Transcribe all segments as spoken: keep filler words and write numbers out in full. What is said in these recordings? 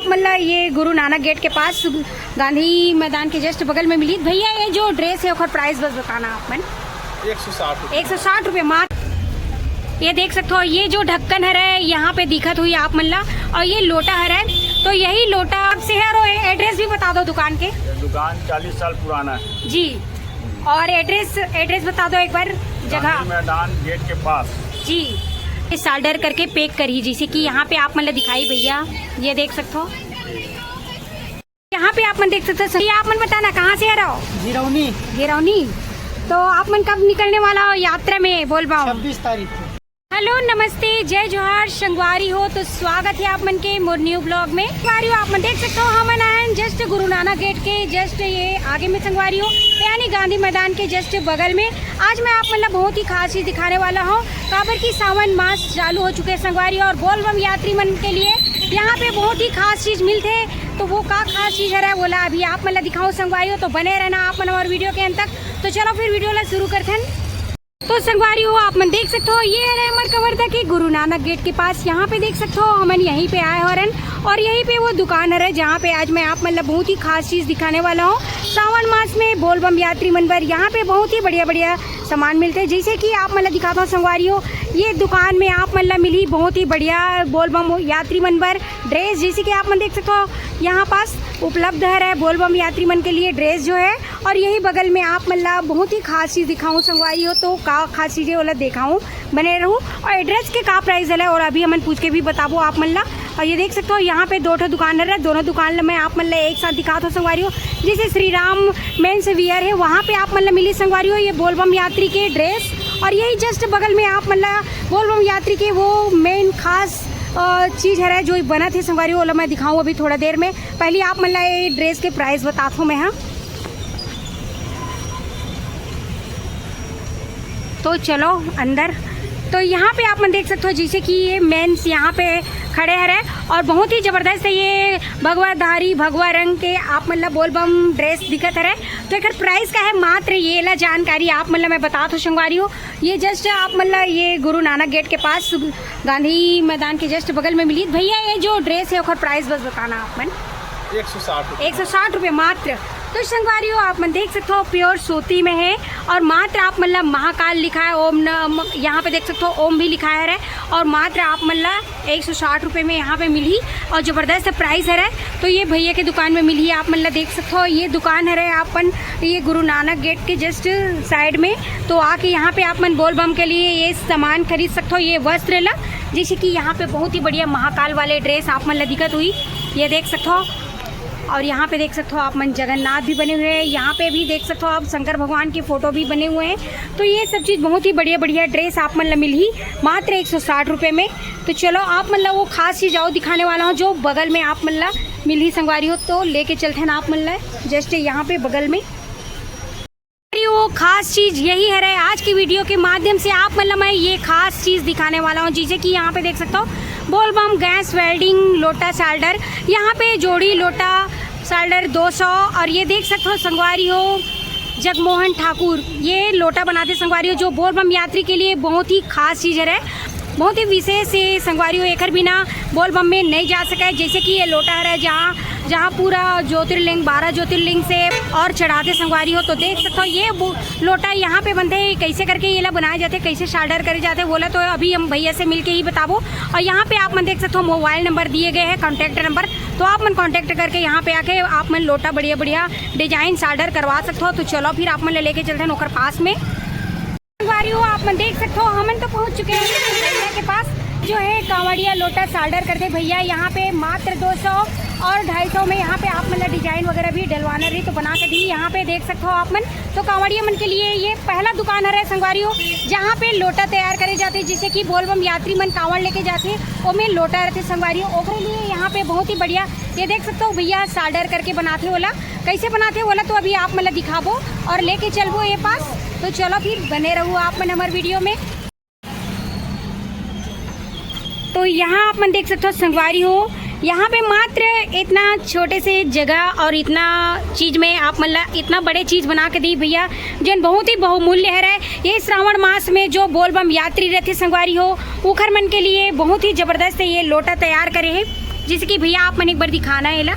मतलब ये गुरु नानक गेट के पास गांधी मैदान के जस्ट बगल में मिली। भैया, ये जो ड्रेस है, ओकर प्राइस बस बताना आप मन। एक सौ साठ रुपये। एक सौ साठ रुपये मात्र। ये देख सकते हो, ये जो ढक्कन हरे, यहाँ पे दिखत हुई आप मन ला, और ये लोटा हरे, तो यही लोटा आपसे है। और एड्रेस भी बता दो दुकान के। ये दुकान चालीस साल पुराना है जी। और एड्रेस, एड्रेस बता दो एक बार। जगह। गांधी मैदान गेट के पास। जी। ये साल्डर करके पैक करी, जैसे कि यहाँ पे आप मन ला दिखाई भैया, ये देख सकते हो। यहाँ पे आप मन देख सकते हो। ये आप मन बताना, कहाँ से आ रहा हो? गिरौनी। गिरौनी। तो आप मन कब निकलने वाला हो यात्रा में, बोल पाओ? छब्बीस तारीख को। हेलो, नमस्ते, जय जोहार संगवारी हो। तो स्वागत है आप मन के मोर न्यू ब्लॉग में। संगवारी हो, आप मन देख सकते हो, हमन आए हैं जस्ट गुरु नानक गेट के जस्ट ये आगे में संगवारी हो, यानी गांधी मैदान के जस्ट बगल में। आज मैं आप मन ला बहुत ही खास चीज दिखाने वाला हूँ, काबर की सावन मास चालू हो चुके हैं संगवारी हो, और बोलबम यात्री मन के लिए यहाँ पे बहुत ही खास चीज मिलते हैं। तो वो का खास चीज है, बोला अभी आप मन ला दिखाऊँ संगवारी हो, तो बने रहना आप मन हमारे वीडियो के अंत तक। तो चलो फिर वीडियो ला शुरू करते हैं। तो संगवारी हो, आप मन देख सकते हो, ये हरे हमर कवर्धा के गुरु नानक गेट के पास। यहाँ पे देख सकते हो, हमन यहीं पे आए हो रन, और यहीं पे वो दुकान हरे, जहाँ पे आज मैं आप मन ला बहुत ही खास चीज दिखाने वाला हूँ। सावन मास में बोलबम यात्री मन बर यहाँ पे बहुत ही बढ़िया बढ़िया सामान मिलते हैं। जैसे कि आप मन ला दिखाता हूँ संगवारी हो, ये दुकान में आप मन ला मिली बहुत ही बढ़िया बोलबम यात्री मन बर ड्रेस। जैसे कि आप मन देख सकते हो, यहाँ पास उपलब्ध हरे बोलबम यात्री मन के लिए ड्रेस जो है। और यही बगल में आप मन ला बहुत ही खास चीज दिखाऊँ संगवारी हो, तो का खास चीज है, ओला दिखाऊँ, बने रहू। और एड्रेस के का प्राइस है, और अभी हमन पूछ के भी बताबो आप मन ला। और ये देख सकते हो, यहाँ पे दो ठो दुकान हरे, दोनों दुकान ला मैं आप मन ला एक साथ दिखात हूँ संगवारी हो। जैसे श्री राम मेंस वियर है, वहाँ पे आप मन ला मिली संगवारी हो ये बोलबम यात्री के ड्रेस। और यही जस्ट बगल में आप मन ला बोलबम यात्री के वो मेन खास अ, चीज हरे जो बनत हे संगवारी हो, ओला मैं दिखाऊँ अभी थोड़ा देर में। पहले आप मन ला ये ड्रेस के प्राइस बतात हूँ मैं, हाँ। तो चलो अंदर। तो यहाँ पे आप मन देख सकते हो, जैसे कि ये मेंस यहाँ पे खड़े हरे, और बहुत ही जबरदस्त है ये भगवा धारी, भगवा रंग के आप मन ला बोलबम ड्रेस दिखत हरे। तो एकर प्राइस का है मात्र, ये ला जानकारी आप मन ला मैं बतात हूँ संगवारी हो। ये जस्ट आप मन ला ये गुरु नानक गेट के पास गांधी मैदान के जस्ट बगल में मिली। भैया, ये जो ड्रेस है, ओकर प्राइस बस बताना आप मन। एक सौ साठ रुपये। एक सौ साठ रुपये मात्र। तो संगवारी हो, आप मन देख सकते हो, प्योर सूती में है, और मात्र आप मन ला महाकाल लिखा है, ओम न-, म-, यहाँ पे देख सकते हो, ओम भी लिखा है, और मात्र आप मन ला एक सौ साठ रुपये में यहाँ पे मिली, और जबरदस्त प्राइस है। तो ये भैया के दुकान में मिली, आप मन ला देख सकते हो, ये दुकान है अपन, ये गुरु नानक गेट के जस्ट साइड में। तो आके यहाँ पे आप मन बोलबम के लिए ये सामान खरीद सकते हो, ये वस्त्र ला, जैसे कि यहाँ पे बहुत ही बढ़िया महाकाल वाले ड्रेस आप मन ला दिखत हुई, ये देख सकते हो। और यहाँ पे देख सकते हो आप मन जगन्नाथ भी बने हुए हैं, यहाँ पे भी देख सकते हो आप शंकर भगवान के फोटो भी बने हुए हैं। तो ये सब चीज बहुत ही बढ़िया बढ़िया ड्रेस आप मन ला मिलही मात्र एक सौ साठ रुपये में। तो चलो आप मन ला वो खास चीज आओ दिखाने वाला हूँ जो बगल में आप मन ला मिलही संगवारी हो, तो लेके चलते हैं ना आप मन ला जस्ट यहाँ पे बगल में। अरे वो खास चीज यही है रे, आज की वीडियो के माध्यम से आप मन ला मैं ये खास चीज दिखाने वाला हूँ, जैसे कि यहाँ पे देख सकते हो बोलबम गैस वेल्डिंग लोटा साल्डर, यहाँ पे जोड़ी लोटा साल्डर दो सौ। और ये देख सकते हो संगवारी हो जगमोहन ठाकुर ये लोटा बनाते संगवारी हो, जो बोलबम यात्री के लिए बहुत ही खास चीज है रे, बहुत ही विशेष है संगवारी हो, एकर बिना बोलबम में नहीं जा सके। जैसे कि ये लोटा है रे, जहाँ जहाँ पूरा ज्योतिर्लिंग, बारह ज्योतिर्लिंग से और चढ़ाते संगवारी हो, तो देख सकते हो ये बु-, लोटा यहाँ पे बनते हैं, कैसे करके ये ला बनाए जाते, कैसे साल्डर करे जाते, वो ला तो अभी हम भैया से मिलके ही बताबो। और यहाँ पे आप मन देख सकते हो मोबाइल नंबर दिए गए हैं, कॉन्टैक्ट नंबर, तो आप मन कॉन्टैक्ट करके यहाँ पे आके आप मन लोटा बढ़िया बढ़िया डिजाइन साल्डर करवा सकते हो। तो चलो फिर आप मन ले लेके चलते हैं ओकर पास में। संगवारी हो, आप मन देख सकते हो, हमन तो पहुंच चुके हैं भैया के पास, जो है कांवड़िया लोटा साल्डर करते भैया। यहाँ पे मात्र दो सौ और ढाई सौ में यहाँ पे आप मन ला डिजाइन वगैरह भी डलवाना रही तो बना के दी। यहाँ पे देख सकते हो आप मन, तो कांवड़िया मन के लिए ये पहला दुकान है संगवारी हो, जहाँ पे लोटा तैयार करे जाते, जिसे कि बोलबम यात्री मन कांवड़ लेके जाते, ओमे लोटा रहते संगवारी हो। ओकरे लिए यहाँ पे बहुत ही बढ़िया, ये देख सकते हो भैया साल्डर करके बनाते होला, कैसे बनाते होला तो अभी आप मन ला दिखाबो और लेके चलबो ये पास। तो चलो फिर बने रहू आप मन हमर वीडियो में। तो यहाँ आप मन देख सकते हो संगवारी हो, यहाँ पे मात्र इतना छोटे से जगह और इतना चीज में आप मन ला इतना बड़े चीज बना के दी भैया, जन बहुत ही बहुमूल्य है रहे। ये श्रावण मास में जो बोलबम यात्री रहते संगवारी हो, उखर मन के लिए बहुत ही जबरदस्त ये लोटा तैयार करे है। जैसे कि भैया आप मन एक बार दिखाना है ला,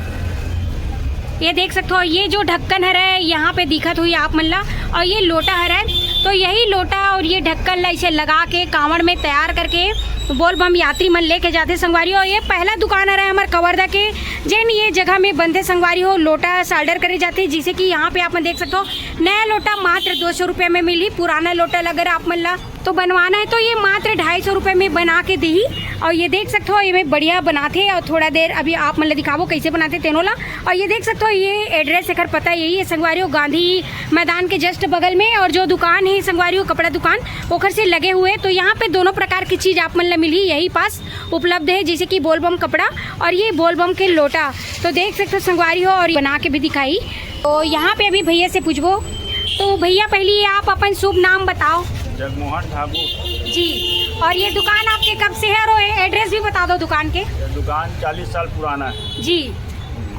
ये देख सकते हो, ये जो ढक्कन हरे यहाँ पे दिखत हुई आप मन ला, और ये लोटा हरे, तो यही लोटा और ये ढक्कन ला इसे लगा के कांवड़ में तैयार करके बोलबम यात्री मन लेके जाथे संगवारी हो। ये पहला दुकान हरे हमर कवर्धा के, जेन ये जगह में बनथे संगवारी हो, लोटा साल्डर करे जाथे, जिसे कि यहाँ पे आप मन देख सकते हो, नया लोटा मात्र दो सौ रुपये में मिली, पुराना लोटा ला अगर आप मन ला तो बनवाना है तो ये मात्र ढाई सौ रुपये में बना के दी। और ये देख सकते हो, ये में बढ़िया बनाथे, और थोड़ा देर अभी आप मन ला दिखाबो कैसे बनाथे तेनो ला। और ये देख सकते हो, ये एड्रेस एकर पता यही है संगवारी हो, गांधी मैदान के जस्ट बगल में, और जो दुकान है संगवारी हो, कपड़ा दुकान ओखर से लगे हुए। तो यहाँ पे दोनों प्रकार की चीज़ आप मन ला मिली यही पास उपलब्ध है, जैसे कि बोलबम कपड़ा और ये बोलबम के लोटा। तो देख सकते हो संगवारी हो, और बना के भी दिखाई। तो यहाँ पे अभी भैया से पूछबो। तो भैया पहले ये आप अपन शुभ नाम बताओ। जगमोहन ठाकुर। जी, और ये दुकान आपके कब से है और एड्रेस भी बता दो दुकान के। ये दुकान चालीस साल पुराना है। जी,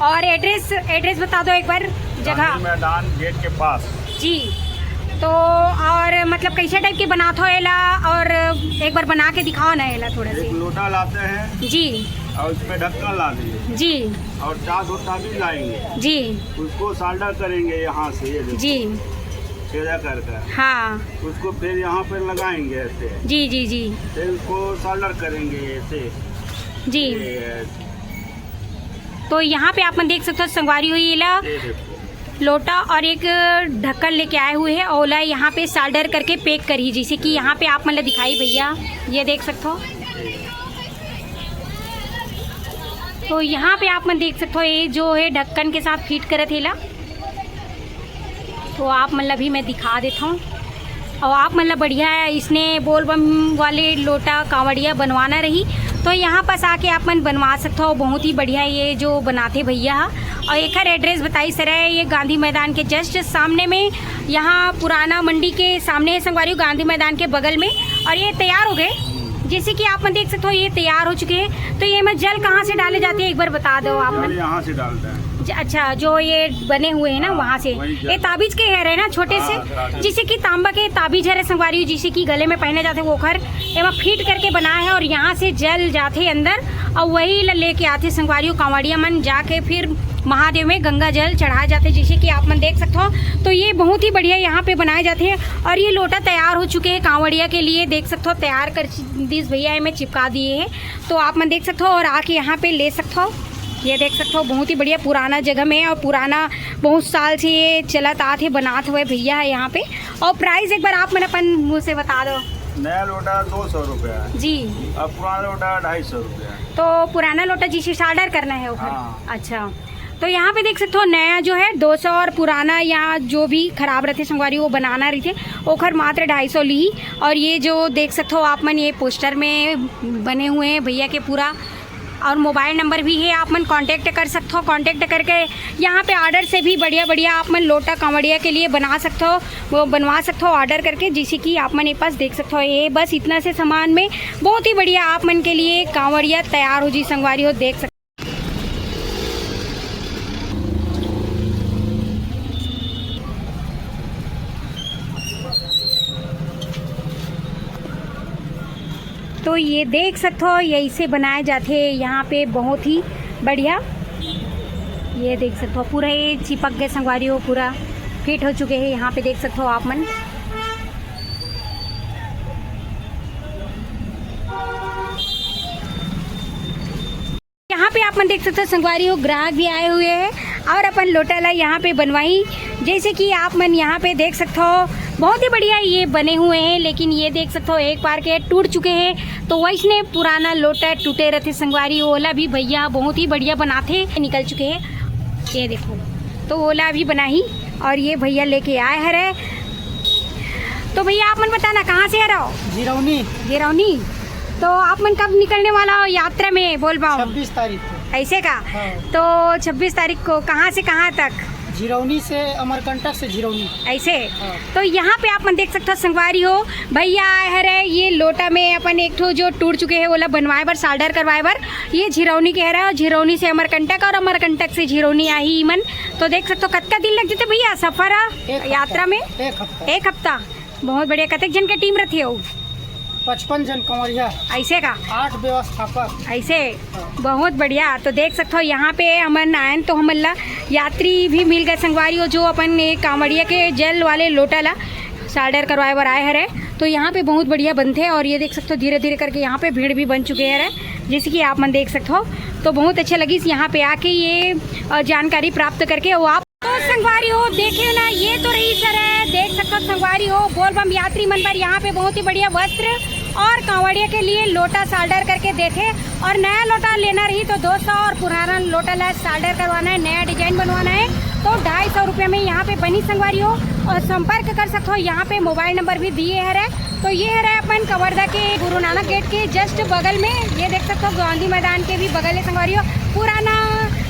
और एड्रेस, एड्रेस बता दो एक बार। जगह। गांधी मैदान गेट के पास। जी, तो और मतलब कैसे टाइप के बनात हो एला, और एक बार बना के दिखाओ ना एला थोड़ा एक सा। लोटा लाते हैं जी। और उसमें ढक्कन ला देंगे। जी। और चार सौ ताबीज लाएंगे। जी। उसको साल्डर करेंगे यहाँ से, ये देखो। जी। छेदा कर कर। हाँ। उसको फिर यहाँ पर लगाएंगे ऐसे। जी, जी, जी। फिर उसको साल्डर करेंगे ऐसे। जी। ये तो यहाँ पे आप मन देख सकते हो संगवारी हो, एला ये देखो। लोटा और एक ढक्कन लेके आए हुए हैं, ओला यहाँ पे साल्डर करके पैक करी, जैसे कि यहाँ पे आप मन ला दिखाई भैया, ये देख सकते हो। तो यहाँ पे आप मन देख सकते हो, ये जो है ढक्कन के साथ फिट करत हे ला। तो आप मन ला भी मैं दिखा देता हूँ। और आप मन ला बढ़िया है, इसने बोलबम वाले लोटा कांवड़िया बनवाना रही तो यहाँ पास आके आप मन बनवा सकते हो। बहुत ही बढ़िया ये जो बनाते भैया हा। और एकर एड्रेस बताई सर है, ये गांधी मैदान के जस्ट सामने में, यहाँ पुराना मंडी के सामने है संगवारी, गांधी मैदान के बगल में। और ये तैयार हो गए, जैसे कि आप मन देख सकते हो, ये तैयार हो चुके हैं। तो ये में जल कहाँ से डाले जाते हैं, एक बार बता दो आप मन। जल यहाँ से डालते हैं। ज-, अच्छा, जो ये बने हुए हैं ना, हाँ, वहाँ से। वही जल। ये ताबीज के है रहे ना, छोटे हाँ, से, ताबीज। जैसे कि तांबा के ताबीज है रहे संगवारी, जैसे कि गले में पहने जाते वो ओखर, एमा फिट करके बनाए है और यहाँ से जल जाते अंदर और वही ल-, लेके आते संगवारी, कांवड़िया मन जाके फिर महादेव में गंगा जल चढ़ाए जाते, जैसे कि आप मन देख सकते हो। तो ये बहुत ही बढ़िया यहाँ पे बनाए जाते हैं और ये लोटा तैयार हो चुके हैं कांवड़िया के लिए, देख सकते हो, तैयार कर दिस भैया, एमे चिपका दिए हैं। तो आप मन देख सकते हो और आके यहाँ पे ले सकते हो। ये देख सकते हो, बहुत ही बढ़िया पुराना जगह में है और पुराना, बहुत साल से ये चलत आत हे, बनात हुए भैया है यहाँ पे। और प्राइस एक बार आप मन अपन मुँह से बता दो। नया लोटा दो सौ रुपया है। जी। और पुराना लोटा ढाई सौ रुपया है। तो पुराना लोटा जिसे साल्डर करना है ओखर। हाँ। अच्छा, तो यहाँ पे देख सकते हो, नया जो है दो सौ और पुराना, यहाँ जो भी खराब रहते संगवारी, वो बनाना रहिथे, ओखर मात्र ढाई सौ ली। और ये जो देख सकते हो आप मन, ये पोस्टर में बने हुए हैं भैया के पूरा, और मोबाइल नंबर भी है, आप मन कॉन्टैक्ट कर सकते हो। कॉन्टैक्ट करके यहाँ पे ऑर्डर से भी बढ़िया बढ़िया आप मन लोटा कांवड़िया के लिए बना सकते हो, वो बनवा सकते हो ऑर्डर करके, जैसे कि आप मन ये पास देख सकते हो। ये बस इतना से सामान में बहुत ही बढ़िया आप मन के लिए कांवड़िया तैयार हो जी संगवारी हो, देख सकते। तो ये देख सकते हो, ये इसे बनाए जाते हैं यहाँ पे, बहुत ही बढ़िया। ये देख सकते हो, पूरा ये चिपक गए संगवारी हो, पूरा फिट हो चुके हैं। यहाँ पे देख सकते हो आप मन। यहाँ पे आप मन देख सकते हो संगवारी हो, ग्राहक भी आए हुए हैं और अपन लोटा ला यहाँ पे बनवाई। जैसे कि आप मन यहाँ पे देख सकते हो, बहुत ही बढ़िया ये बने हुए हैं, लेकिन ये देख सकते हो एक बार के टूट चुके हैं। तो वैसने पुराना लोटा टूटे रहते संगवारी, ओला भी भैया बहुत ही बढ़िया बनाते निकल चुके हैं। ये देखो, तो ओला भी बनाई और ये भैया लेके आए हरे। तो भैया आप मन बताना, कहाँ से हरव? जिरौनी। जिरौनी। तो आप मन कब निकलने वाला हो यात्रा में, बोल पाओ? छब्बीस तारीख को। ऐसे का? हाँ। तो छब्बीस तारीख को कहाँ से कहाँ तक? जिरौनी से, अमरकंटक से जिरौनी। ऐसे? हाँ। तो यहाँ पे आप मन देख सकते हो संगवारी हो, भैया आए हरे ये लोटा में अपन एक ठो जो टूट चुके हैं ओला बनवाए बर, साल्डर करवाए बर। ये झिरौनी के हरे और झिरौनी से अमरकंटक और अमरकंटक से झिरौनी आही मन। तो देख सकते हो कतका दिन लग जते भैया सफर ह एक हफ्ता। यात्रा में? एक हफ्ता। एक हफ्ता। बहुत बढ़िया। कतेक जन के टीम रथे हो? पचपन झन कंवरिया। अइसे का? आठ व्यवस्थापक। अइसे? हाँ। बहुत बढ़िया। तो देख सकथव, यहाँ पे हमन आयन तो हमन ला यात्री भी मिल गए संगवारी हो, जो अपन ये कांवड़िया के जल वाले लोटा ला साल्डर करवाए बर आए हरे। तो यहाँ पे बहुत बढ़िया बनथे और ये देख सकथव, धीरे धीरे करके यहाँ पे भीड़ भी बन चुके हरे, जैसे कि आप मन देख सकथव। तो बहुत अच्छा लगिस यहाँ पे आके ये, अ, जानकारी प्राप्त करके। वो आप तो संगवारी हो, देखे ना, ये तो रहिस हरे, देख सकथव संगवारी हो, बोलबम यात्री मन बर यहाँ पे बहुत ही बढ़िया वस्त्र और कांवड़िया के लिए लोटा साल्डर करके देथे। और नया लोटा लेना रही तो दो सौ और पुराना लोटा ला साल्डर करवाना है, नया डिजाइन बनवाना है तो ढाई सौ रुपया में यहाँ पे बनी संगवारी हो। और संपर्क कर सकथव, यहाँ पे मोबाइल नंबर भी दिए हरे। तो ये हरे अपन कवर्धा के गुरु नानक गेट के just बगल में, ये देख सकथव गांधी मैदान के भी बगल है संगवारी हो। पुराना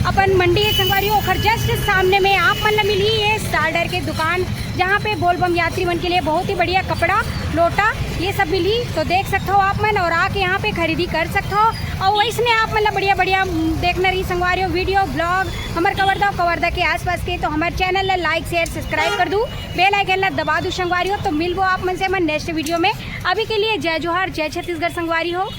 अपन मंडी है संगवारी हो, ओखर just सामने में आप मन ला मिलही ये साल्डर के दुकान, जहाँ पे बोलबम यात्री मन के लिए बहुत ही बढ़िया कपड़ा, लोटा, ये सब मिलही। तो देख सकथव आप मन और आके यहाँ पे खरीदी कर सकथव। और वैसने आप मन ला बढ़िया बढ़िया, उम, देखना रही संगवारी हो video blog हमर कवर्धा, कवर्धा के आसपास के। तो हमर channel ला like share subscribe कर दू, bell icon ला दबा दू संगवारी हो। तो मिलबो आप मन से हमर next video में। अभी के लिए जय जोहार, जय छत्तीसगढ़ संगवारी हो।